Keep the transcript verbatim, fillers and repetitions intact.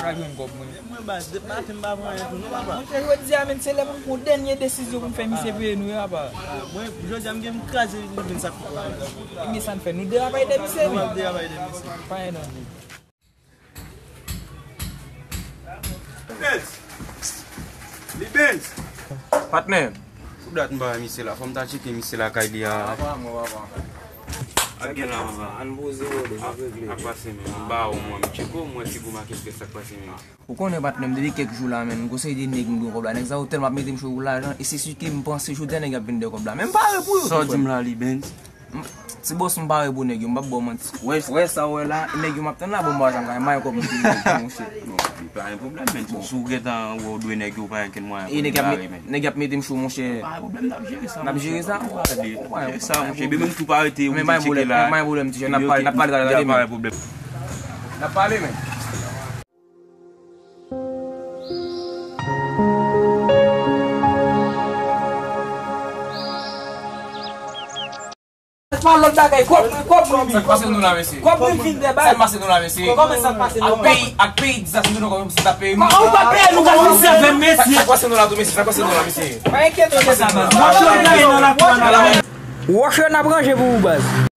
Pa jwenn kòb mwen. Mwen baz, depi maten m pa pran anyen pou nou, papa. Monchè, jodi a menm se lè pou m pran dènye desizyon pou m fè misye peye nou, wi, papa. Mwen, jodi a m gen m kraze li, men sa k pou. Ebyen sa n fè, nou derapay de misye, wi. Nou ap derapay de misye. Pa gen anyen. Benz! Li Benz! Patnè! Pou dat m pa wè misye la, fò m ta tcheke misye lakay li a. Apa mwen, apa. Ak gen la, papa. Ann poze, brother, n ap regle. Ak pase menm, m ba ou mwen, m tcheke w, m wè figi w make strès, sa k pase menm. Ou konnen patnè m, depi kèk jou la, menm, m gon seri de nèg m dwe kòb la. Nèg sa yo tèlman ap mete m cho pou lajan, e se si ke m panse jou tè nèg y ap vin de kòb la. Men m pare pou yo. Sa w di m la, li Benz? M, ti bòs, m pare pou nèg yo, m p ap ba w manti. Wè, wè sa w wè la, nèg yo m ap tann la, bon, m pa janm ka, m pa gen kòb m pou yo, monchè. Bon, pa gen pwoblèm, men si w gentan wè w dwe nèg yo, pa gen kenn mwayen pou yo bare, men. Nèg y ap met, nèg y ap mete m cho, monchè. Pa gen pwoblèm, n ap jere sa, monchè. N ap jere sa? Jere sa, monchè. Epi menm si w pa rete, ou tcheke la. Men pa gen pwoblèm, ti jèn, n ap pale, n ap pale, gade, gade, men. N ap pale, men. Pa lòt bagay, kòb, kòb mwen vin. Sa k pase nou la, mesye? Kòb mwen vin de baz. Sa k pase nou la, mesye? Kòman sa k pase nou? Ak peyi, ak peyi dizas nou nan kòb, sa peye nou. Kòman ou pa peye nou kòb nou sèvè, mesye? Sa k pase nou la tou, mesye? Sa k pase nou la, mesye? Pa enkyete w de sa, baz. Wòch yo n ap ranje pou ou, baz.